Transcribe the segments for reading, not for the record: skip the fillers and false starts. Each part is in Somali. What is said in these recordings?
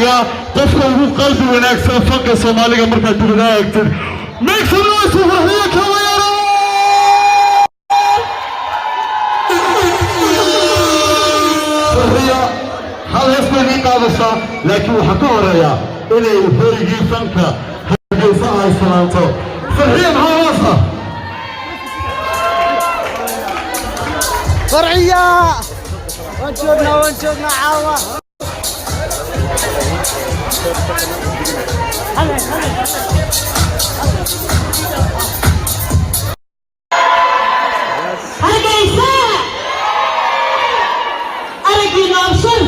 Qaaliga, qofka ugu qalbi wanaagsan fanka Soomaaliga markaad dibada eegtid. Make some noise for Farxiya Kabayare! Farxiya hal hees bay nii qaadaysaa, laakiin waxaa ka horeeya inay hoygii fanka Hargeysa ay salaanto. Farxiya, maxaa heesa? Farxiya, waan joognaa, waan joognaa caawa. Hargeysa, aragiina abshir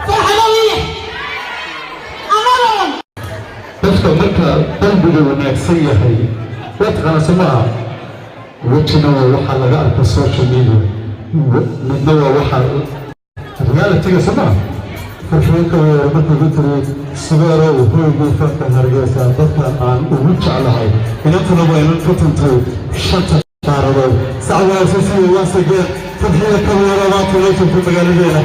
farxadadiya amadan. Dadka marka qalbiga wanaagsan yahay, waa taqaana somaha, wejina waa waxaa laga arka social media, midna waa waxaa reality-ga, somaha? Farxiinka weera markuu ku tiri Subeerow, hoygii fanka Hargeysa, dadka aan ugu jeclahay, inantuna waa inan ka tuntay shanta qaaradood. Sac wanaagsan siya once again, Farxiya Kabayare, maanta inoo joogta magaaladeena.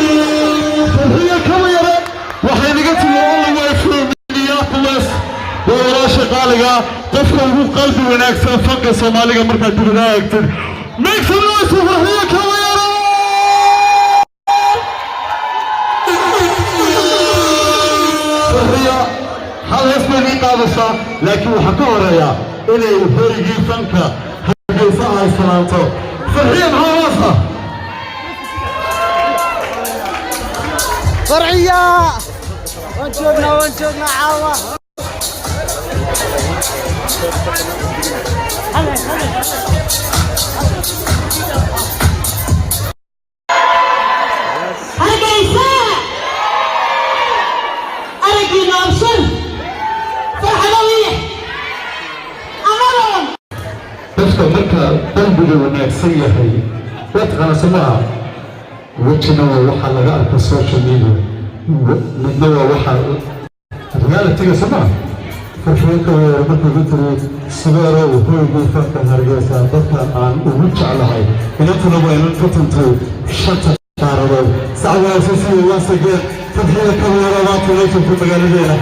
Farxiya Kabayare waxay naga timi all the way from Minneapolis. Waa walaasha qaaliga, qofka ugu qalbi wanaagsan fanka Soomaaliga markaad dibada eegtid. Make some noise for Farxiya Kabayare! Farxiya hal hees bay nii qaadaysaa, laakiin waxaa ka horeeya inay hoygii fanka Hargeysa ay salaanto. Farxiya, maxaa heesa? Farxiya, waan joognaa, waan joognaa caawa. Hargeysa, aragiina abshir farxadadiya amadan. Dadka marka qalbiga wanaagsan yahay, waa taqaana somaha, wejina waa waxaa laga arka social media, midna waa waxaa reality-ga, somaha? Farxiinka weera markuu ku tiri Subeerow, hoygii fanka Hargeysa, dadka aan ugu jeclahay, inantuna waa inan ka tuntay shanta qaaradood. Sac wanaagsan siya once again, Farxiya Kabayare, maanta inoo joogta magaaladeena.